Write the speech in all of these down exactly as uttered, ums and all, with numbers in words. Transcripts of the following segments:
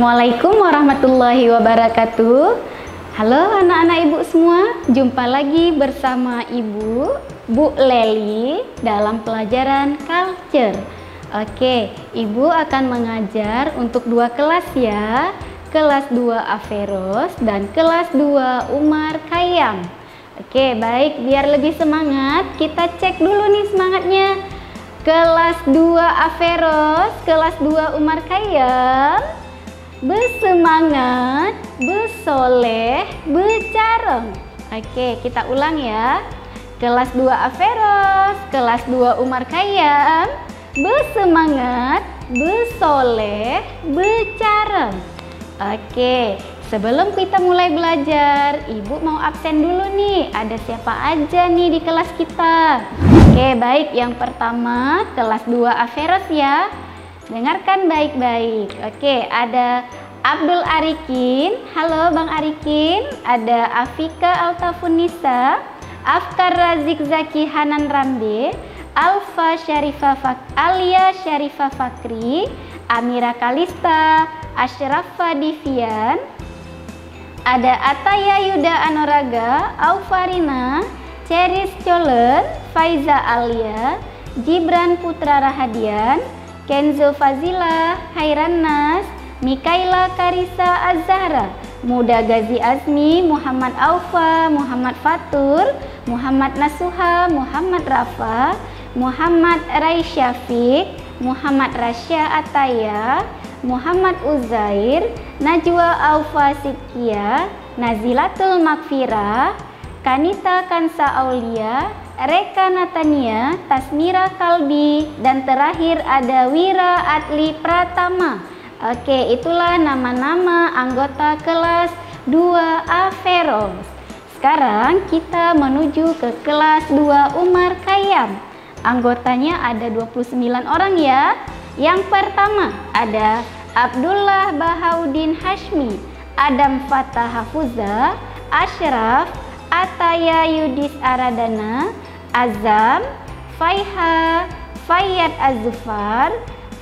Assalamualaikum warahmatullahi wabarakatuh. Halo anak-anak ibu semua, jumpa lagi bersama ibu, Bu Leli, dalam pelajaran culture. Oke, ibu akan mengajar untuk dua kelas ya, kelas dua Averos dan kelas dua Umar Khayyam. Oke, baik, biar lebih semangat, kita cek dulu nih semangatnya. Kelas dua Averos, kelas dua Umar Khayyam. Beuseumangat, beusoleh, beucarông. Oke, kita ulang ya. Kelas dua Averos, kelas dua Umar Khayyam. Beuseumangat, beusoleh, beucarông. Oke, sebelum kita mulai belajar, ibu mau absen dulu nih. Ada siapa aja nih di kelas kita? Oke, baik. Yang pertama, kelas dua Averos ya. Dengarkan baik-baik. Oke, ada Abdul Arikin. Halo Bang Arikin. Ada Afika Altafunisa, Afkar Razik Zaki Hanan Rambe, Alfa Syarifah Fak-, Alia Syarifah Fakri, Amira Kalista, Asyrafa Divian, ada Ataya Yuda Anoraga, Aufarina, Ceris Colen, Faiza Alia, Jibran Putra Rahadian, Kenzo Fazila, Hairan Nas, Mikaila Karisa Azahra, Muda Gazi Azmi, Muhammad Aufa, Muhammad Fatur, Muhammad Nasuha, Muhammad Rafa, Muhammad Rai Syafiq, Muhammad Rasya Ataya, Muhammad Uzair, Najwa Aufa Sidkia, Nazilatul Makfira, Kanita Kansa Aulia, Reka Natania, Tasmira Kalbi, dan terakhir ada Wira Adli Pratama. Oke, itulah nama-nama anggota kelas dua Averos. Sekarang kita menuju ke kelas dua Umar Khayyam. Anggotanya ada dua puluh sembilan orang ya. Yang pertama ada Abdullah Bahaudin Hashmi, Adam Fatah Hafuza, Ashraf, Ataya Yudis Aradana, Azam, Faiha, Fayyad Azufar,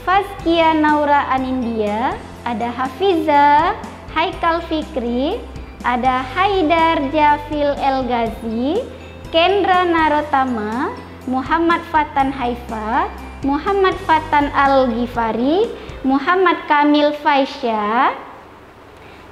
Fazkia Naura Anindia, ada Hafiza, Haikal Fikri, ada Haidar Jafil El Ghazi, Kendra Narotama, Muhammad Fatan Haifa, Muhammad Fatan Al Ghifari, Muhammad Kamil Faisya,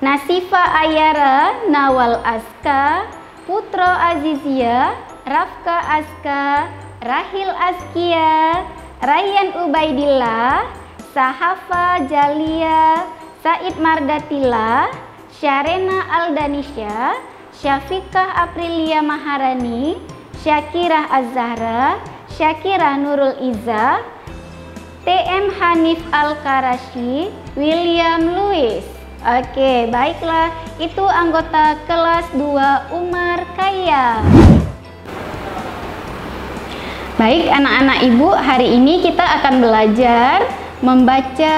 Nasifa Ayara, Nawal Aska, Putro Azizia, Rafka Aska, Rahil Azkia, Rayyan Ubaidillah, Sahafa Jalia, Said Mardatillah, Syarena Aldanisha, Syafiqah Aprilia Maharani, Syakirah Azahra, Syakirah Nurul Iza, T M Hanif Al-Karashi, William Lewis. Oke, baiklah, itu anggota kelas dua Umar Khayyam. Baik, anak-anak ibu, hari ini kita akan belajar membaca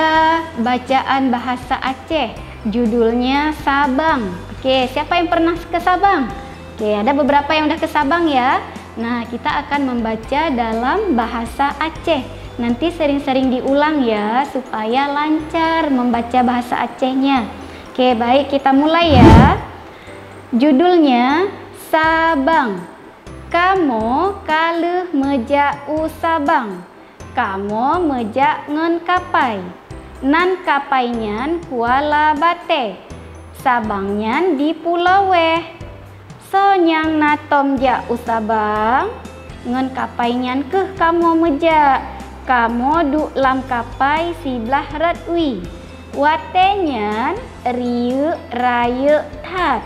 bacaan bahasa Aceh. Judulnya Sabang. Oke, siapa yang pernah ke Sabang? Oke, ada beberapa yang udah ke Sabang ya. Nah, kita akan membaca dalam bahasa Aceh. Nanti sering-sering diulang ya, supaya lancar membaca bahasa Acehnya. Oke, baik, kita mulai ya. Judulnya Sabang. Kamoe ka lheueh meujak u Sabang. Kamoe meujak ngon kapai. Nan kapai nyan Kuala Batée. Sabang nyan di pulo wéh. Soe nyang na tom jak u Sabang? Ngon kapai nyan kheueh kamoe meujak. Kamoe duek lam kapai siblaih rot wie. Watée nyan riyeuk rayeuk that.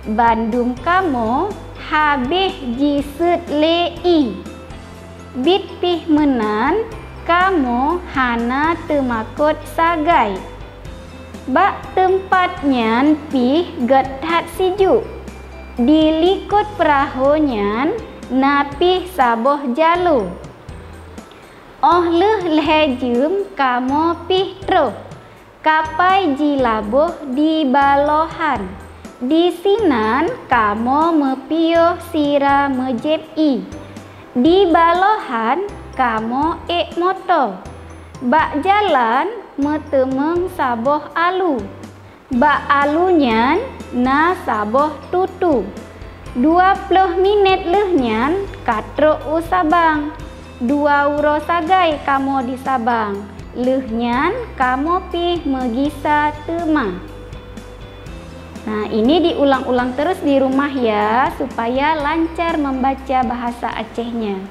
Bandum kamoe habéh jiseuet lé ié. Biet pih meunan, kamoe hana teumakot sagai. Bak teumpat nyan pih gét that sijuek. Di likot peurahô nyan na pih saboh jaloe. Óh lheueh lhée jeuem kamoe pih troh. Kapai jilaboh di Balohan. Disinan kamoe meupiôh sira meujieb ié. Di Balohan kamoe ék moto. Bak jalan meuteumeung saboh alu. Bak alu nyan na saboh tutu. Dua ploh minét lheueh nyan ka trok u Sabang. Dua uroe sagai kamoe di Sabang, lheueh nyan kamoe pih meugisa teuma. Nah, ini diulang-ulang terus di rumah ya, supaya lancar membaca bahasa Acehnya.